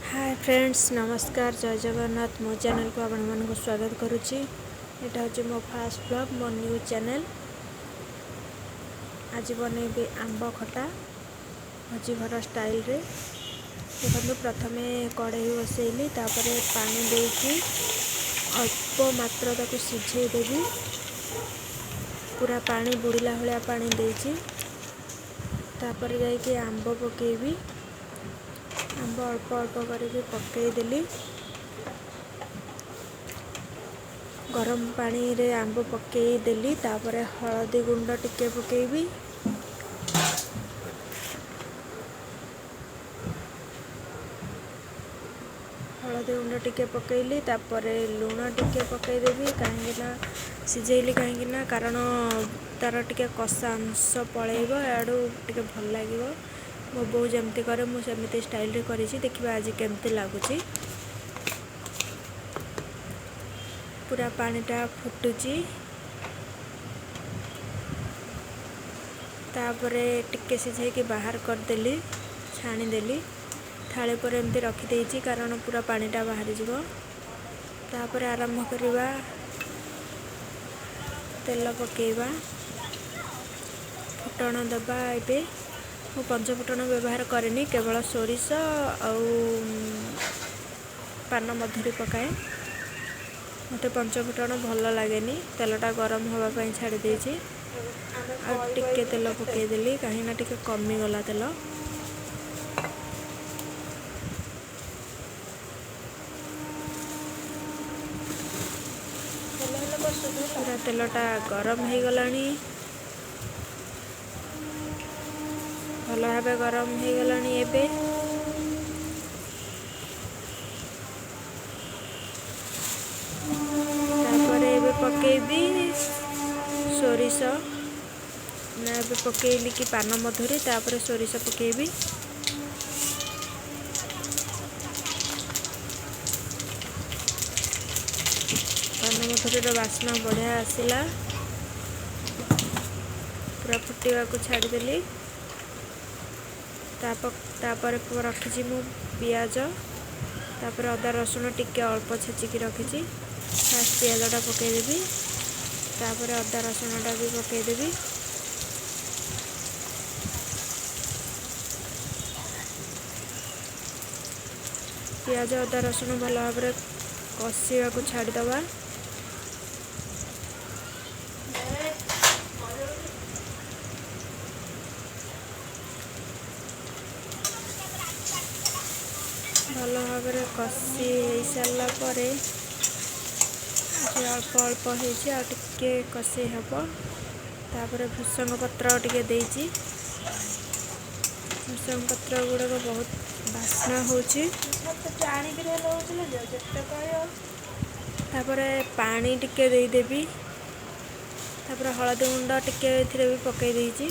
ହାଏ friends, ନମସ୍କାର, ଜୟ ଜଗନ୍ନାଥ। ମୋ ଚ୍ୟାନେଲକୁ ଆପଣମାନଙ୍କୁ ସ୍ୱାଗତ କରୁଛି। ଏଇଟା ହେଉଛି ମୋ ଫାଷ୍ଟ ବ୍ଲଗ୍, ମୋ ନ୍ୟୁ ଚ୍ୟାନେଲ୍। ଆଜି ବନେଇବି ଆମ୍ବ ଖଟା ଭୋଜି ଘର ଷ୍ଟାଇଲରେ। ଦେଖନ୍ତୁ, ପ୍ରଥମେ କଢ଼େଇ ବସେଇଲି, ତାପରେ ପାଣି ଦେଇକି ଅଳ୍ପ ମାତ୍ର ତାକୁ ସିଝେଇ ଦେବି। ପୁରା ପାଣି ବୁଡ଼ିଲା ଭଳିଆ ପାଣି ଦେଇଛି। ତାପରେ ଯାଇକି ଆମ୍ବ ପକେଇବି। ଆମ୍ବ ଅଳ୍ପ ଅଳ୍ପ କରିକି ପକେଇଦେଲି। ଗରମ ପାଣିରେ ଆମ୍ବ ପକେଇଦେଲି। ତାପରେ ହଳଦୀ ଗୁଣ୍ଡ ଟିକେ ପକେଇବି। ହଳଦୀ ଗୁଣ୍ଡ ଟିକେ ପକେଇଲି, ତାପରେ ଲୁଣ ଟିକେ ପକେଇଦେବି। କାହିଁକିନା ସିଝେଇଲି, କାହିଁକିନା କାରଣ ତା'ର ଟିକେ କଷା ଅଂଶ ପଳେଇବ, ଏଆଡ଼ୁ ଟିକେ ଭଲ ଲାଗିବ। ମୋ ବୋଉ ଯେମିତି କରେ, ମୁଁ ସେମିତି ଷ୍ଟାଇଲରେ କରିଛି। ଦେଖିବା ଆଜି କେମିତି ଲାଗୁଛି। ପୁରା ପାଣିଟା ଫୁଟୁଛି। ତାପରେ ଟିକେ ସିଝେଇକି ବାହାର କରିଦେଲି, ଛାଣିଦେଲି। ଥାଳି ଉପରେ ଏମିତି ରଖିଦେଇଛି, କାରଣ ପୁରା ପାଣିଟା ବାହାରିଯିବ। ତାପରେ ଆରମ୍ଭ କରିବା। ତେଲ ପକାଇବା, ଫୁଟଣ ଦେବା। ଏବେ ମୁଁ ପଞ୍ଚଫୁଟଣ ବ୍ୟବହାର କରେନି, କେବଳ ସୋରିଷ ଆଉ ପାନ ମଧୁରୀ ପକାଏ। ମୋତେ ପଞ୍ଚଫୁଟଣ ଭଲ ଲାଗେନି। ତେଲଟା ଗରମ ହେବା ପାଇଁ ଛାଡ଼ି ଦେଇଛି। ଆଉ ଟିକେ ତେଲ ପକାଇଦେଲି, କାହିଁକିନା ଟିକେ କମିଗଲା ତେଲ। ପୁରା ତେଲଟା ଗରମ ହେଇଗଲାଣି, ଭଲ ଭାବେ ଗରମ ହେଇଗଲାଣି ଏବେ। ତାପରେ ଏବେ ପକେଇବି ସୋରିଷ। ନା, ଏବେ ପକେଇଲି କି ପାନ ମଧୁରୀ, ତାପରେ ସୋରିଷ ପକେଇବି। ପାନ ମଧୁରୀର ବାସ୍ନା ବଢ଼ିଆ ଆସିଲା। ପୁରା ଫୁଟିବାକୁ ଛାଡ଼ିଦେଲି। ତାପରେ ରଖିଛି ମୁଁ ପିଆଜ, ତାପରେ ଅଦା ରସୁଣ ଟିକେ ଅଳ୍ପ ଛେଚିକି ରଖିଛି। ଫାଷ୍ଟ ପିଆଜଟା ପକାଇଦେବି, ତାପରେ ଅଦା ରସୁଣଟା ବି ପକାଇଦେବି। ପିଆଜ ଅଦା ରସୁଣ ଭଲ ଭାବରେ କଷିବାକୁ ଛାଡ଼ିଦେବା। ଭଲ ଭାବରେ କଷି ହେଇସାରିଲା ପରେ, ଅଳ୍ପ ଅଳ୍ପ ହେଇଛି, ଆଉ ଟିକେ କଷି ହେବ। ତାପରେ ଭୃସଙ୍ଗ ପତ୍ର ଟିକେ ଦେଇଛି। ଭୃସଙ୍ଗ ପତ୍ର ଗୁଡ଼ାକ ବହୁତ ବାସ୍ନା ହେଉଛି। ତାପରେ ପାଣି ଟିକେ ଦେଇଦେବି। ତାପରେ ହଳଦୀ ଗୁଣ୍ଡ ଟିକେ ଏଥିରେ ବି ପକାଇ ଦେଇଛି।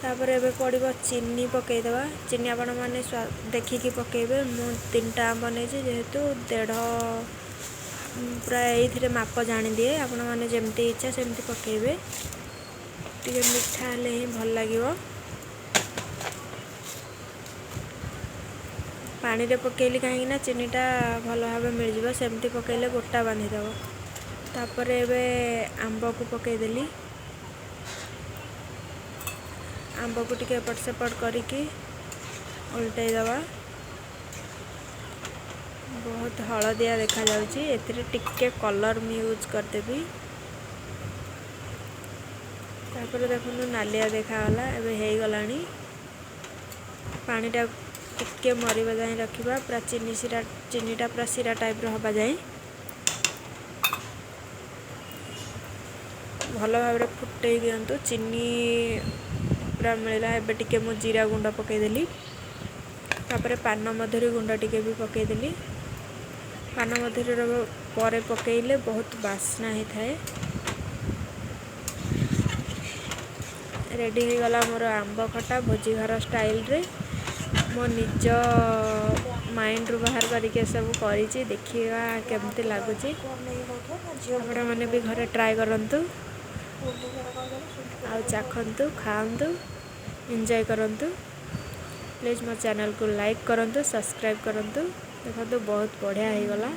ତାପରେ ଏବେ ପଡ଼ିବ ଚିନି, ପକାଇଦେବା ଚିନି। ଆପଣମାନେ ଦେଖିକି ପକାଇବେ। ମୁଁ 3ଟା ଆମ୍ବ ନେଇଛି ଯେହେତୁ, ଦେଢ଼ ପୁରା ଏଇଥିରେ ମାପ ଜାଣିଦିଏ। ଆପଣମାନେ ଯେମିତି ଇଚ୍ଛା ସେମିତି ପକାଇବେ। ଟିକେ ମିଠା ହେଲେ ହିଁ ଭଲ ଲାଗିବ। ପାଣିରେ ପକାଇଲି କାହିଁକିନା ଚିନିଟା ଭଲ ଭାବେ ମିଳିଯିବ, ସେମିତି ପକାଇଲେ ଗୋଟା ବାନ୍ଧିଦେବ। ତାପରେ ଏବେ ଆମ୍ବକୁ ପକାଇଦେଲି। ଆମ୍ବକୁ ଟିକେ ଏପଟ ସେପଟ କରିକି ଓଲଟେଇ ଦେବା। ବହୁତ ହଳଦିଆ ଦେଖାଯାଉଛି। ଏଥିରେ ଟିକେ କଲର୍ ମୁଁ ୟୁଜ୍ କରିଦେବି। ତାପରେ ଦେଖନ୍ତୁ, ନାଲିଆ ଦେଖାଗଲା। ଏବେ ହେଇଗଲାଣି। ପାଣିଟା ଟିକେ ମରିବା ଯାଏଁ ରଖିବା, ପୁରା ଚିନି ଶିରା, ଚିନିଟା ପୁରା ଶିରା ଟାଇପ୍ର ହେବା ଯାଏଁ ଭଲ ଭାବରେ ଫୁଟେଇ ଦିଅନ୍ତୁ। ଚିନି ପୁରା ମିଳିଲା। ଏବେ ଟିକେ ମୁଁ ଜିରା ଗୁଣ୍ଡ ପକାଇଦେଲି। ତାପରେ ପାନ ମଧୁରୀ ଗୁଣ୍ଡ ଟିକେ ବି ପକାଇଦେଲି। ପାନ ମଧୁରୀର ପରେ ପକାଇଲେ ବହୁତ ବାସ୍ନା ହେଇଥାଏ। ରେଡ଼ି ହେଇଗଲା ମୋର ଆମ୍ବ ଖଟା ଭୋଜି ଘର ଷ୍ଟାଇଲରେ। ମୋ ନିଜ ମାଇଣ୍ଡରୁ ବାହାର କରିକି ଏସବୁ କରିଛି। ଦେଖିବା କେମିତି ଲାଗୁଛି। ଆପଣମାନେ ବି ଘରେ ଟ୍ରାଏ କରନ୍ତୁ ଆଉ ଚାଖନ୍ତୁ, ଖାଆନ୍ତୁ, ଏନ୍ଜୟ କରନ୍ତୁ। ପ୍ଲିଜ୍ ମୋ ଚ୍ୟାନେଲକୁ ଲାଇକ୍ କରନ୍ତୁ, ସବସ୍କ୍ରାଇବ୍ କରନ୍ତୁ। ଦେଖନ୍ତୁ, ବହୁତ ବଢ଼ିଆ ହେଇଗଲା।